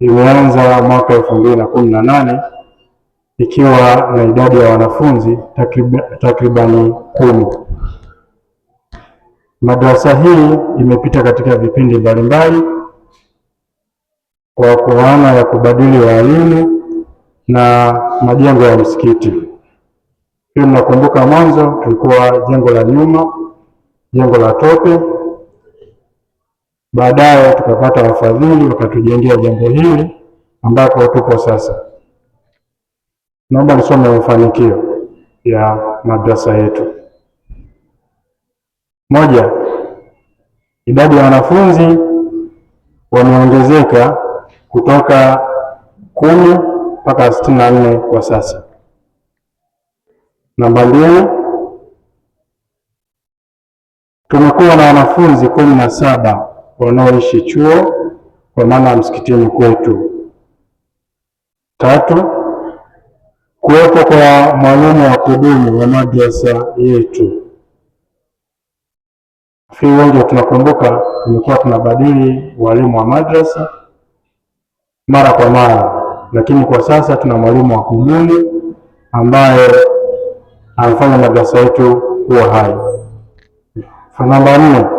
imeanza mwaka 2018 ikiwa na idadi ya wanafunzi takribani 10. Madrasa hii imepita katika vipindi mbalimbali kwa maana ya kubadili walimu na majengo ya msikiti. Hiyo mnakumbuka mwanzo tulikuwa jengo la nyuma, jengo la tope. Baadaye tukapata wafadhili wakatujengea jengo hili ambapo tupo sasa. Naomba nisome mafanikio ya madrasa yetu. Moja, idadi ya wanafunzi wameongezeka kutoka 10 mpaka 64 kwa sasa. Namba 2, tumekuwa na wanafunzi 17 wanaoishi chuo kwa maana msikitini kwetu. 3, kuwepo kwa mwalimu wa kudumu wa madrasa yetu. Wengi tunakumbuka tumekuwa tunabadili walimu wa madrasa mara kwa mara, lakini kwa sasa tuna mwalimu wa kudumu ambaye anafanya madrasa yetu kuwa hai. Namba 4,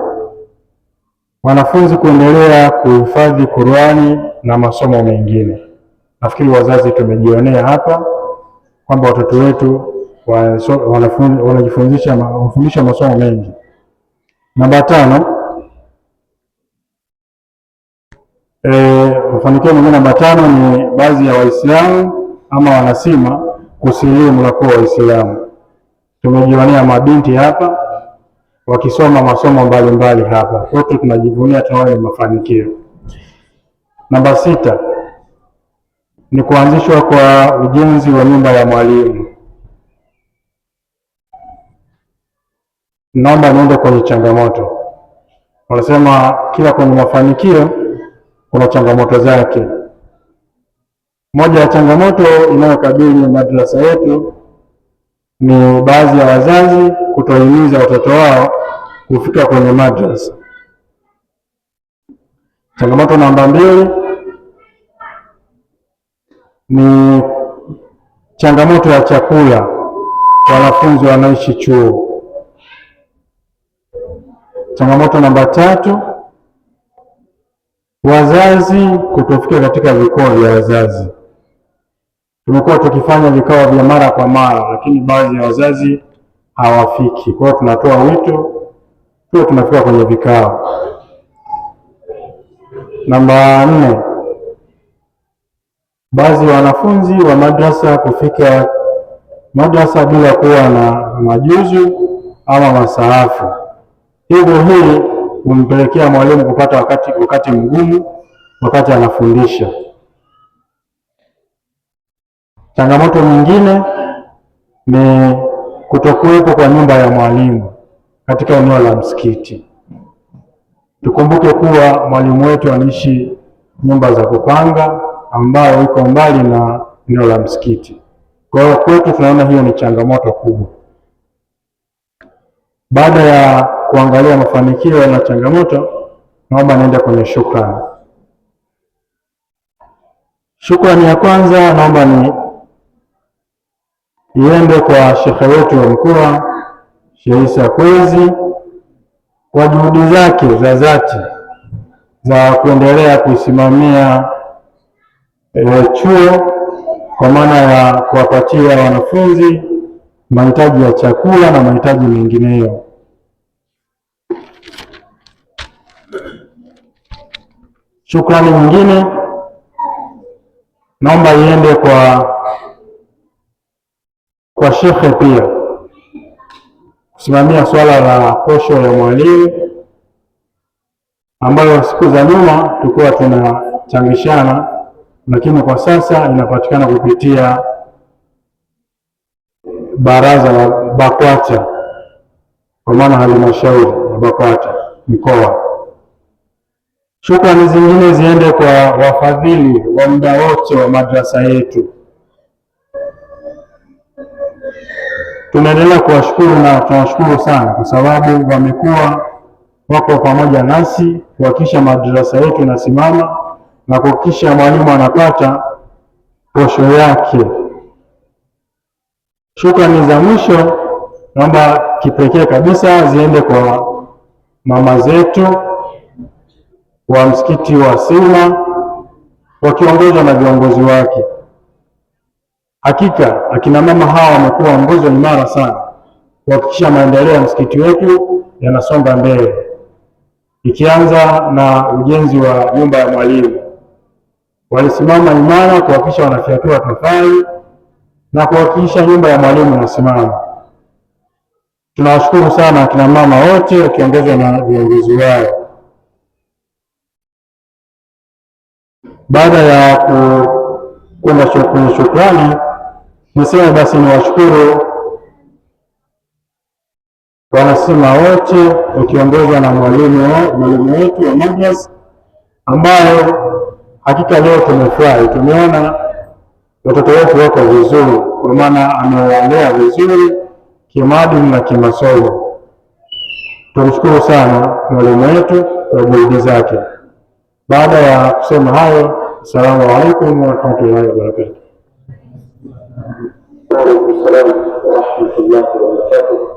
wanafunzi kuendelea kuhifadhi Qur'ani na masomo mengine. Nafikiri wazazi tumejionea hapa kwamba watoto wetu wanajifundisha masomo mengi. Namba 5, mafanikio mengine namba 5 ni baadhi ya Waislamu ama wanasima kusilimu na kuwa Waislamu. Tumejionea mabinti hapa wakisoma masomo mbalimbali hapa. Kwa hiyo tunajivunia, tunaona ni mafanikio. Namba 6 ni kuanzishwa kwa ujenzi wa nyumba ya mwalimu. Naomba niende kwenye changamoto. Wanasema kila kwenye mafanikio kuna changamoto zake. Moja ya changamoto inayokabili madrasa yetu ni baadhi ya wazazi kutohimiza watoto wao kufika kwenye madrasa. Changamoto namba 2 ni changamoto ya chakula wanafunzi wanaishi chuo. Changamoto namba 3, wazazi kutofika katika vikao vya wazazi. Tumekuwa tukifanya vikao vya mara kwa mara, lakini baadhi ya wazazi hawafiki. Kwa hiyo tunatoa wito tuwe tunafika kwenye vikao. Namba 4, baadhi ya wanafunzi wa madrasa kufika madrasa bila kuwa na majuzu ama masahafu. Hivyo hii humpelekea mwalimu kupata wakati mgumu wakati anafundisha. Changamoto nyingine ni kutokuwepo kwa nyumba ya mwalimu katika eneo la msikiti. Tukumbuke kuwa mwalimu wetu anaishi nyumba za kupanga ambayo iko mbali na eneo la msikiti. Kwa hiyo kwetu tunaona hiyo ni changamoto kubwa. Baada ya kuangalia mafanikio na changamoto, naomba niende kwenye shukrani. Shukrani ya kwanza naomba ni iende kwa shekhe wetu wa mkoa Sheikh Issa Kwezi kwa juhudi zake za dhati za kuendelea kuisimamia chuo kwa maana ya kuwapatia wanafunzi mahitaji ya chakula na mahitaji mengineyo. Shukrani nyingine naomba iende kwa shekhe pia kusimamia swala la posho ya mwalimu ambayo siku za nyuma tulikuwa tunachangishana, lakini kwa sasa inapatikana kupitia baraza la BAKWATA, kwa maana halmashauri ya BAKWATA mkoa. Shukrani zingine ziende kwa wafadhili wa muda wote wa madrasa yetu. Tunaendelea kuwashukuru na tunawashukuru sana kwa sababu wamekuwa wako pamoja nasi kuhakikisha madrasa yetu inasimama na kuhakikisha mwalimu anapata posho yake. Shukrani za mwisho naomba kipekee kabisa ziende kwa mama zetu wa msikiti wa Sima wakiongozwa na viongozi wake. Hakika akina mama hawa wamekuwa nguzo imara sana kuhakikisha maendeleo ya msikiti wetu yanasonga mbele, ikianza na ujenzi wa nyumba ya mwalimu. Walisimama imara kuhakikisha wanafyatua tofali na kuhakikisha nyumba ya mwalimu inasimama. Tunawashukuru sana akina mama wote wakiongozwa na viongozi wao. Baada ya kwenda kwenye shukrani, niseme basi niwashukuru wanasima wote wakiongozwa na mwalimu wetu wa madrasa, ambayo hakika leo tumefurahi, tumeona watoto wetu wako vizuri, kwa maana amewalea vizuri kimaadili na kimasomo. Tumshukuru sana mwalimu wetu kwa juhudi zake. Baada ya kusema hayo, assalamu alaikum warahmatullahi wabarakatuh. Waalaikum salaam warahmatullahi wabarakatuh.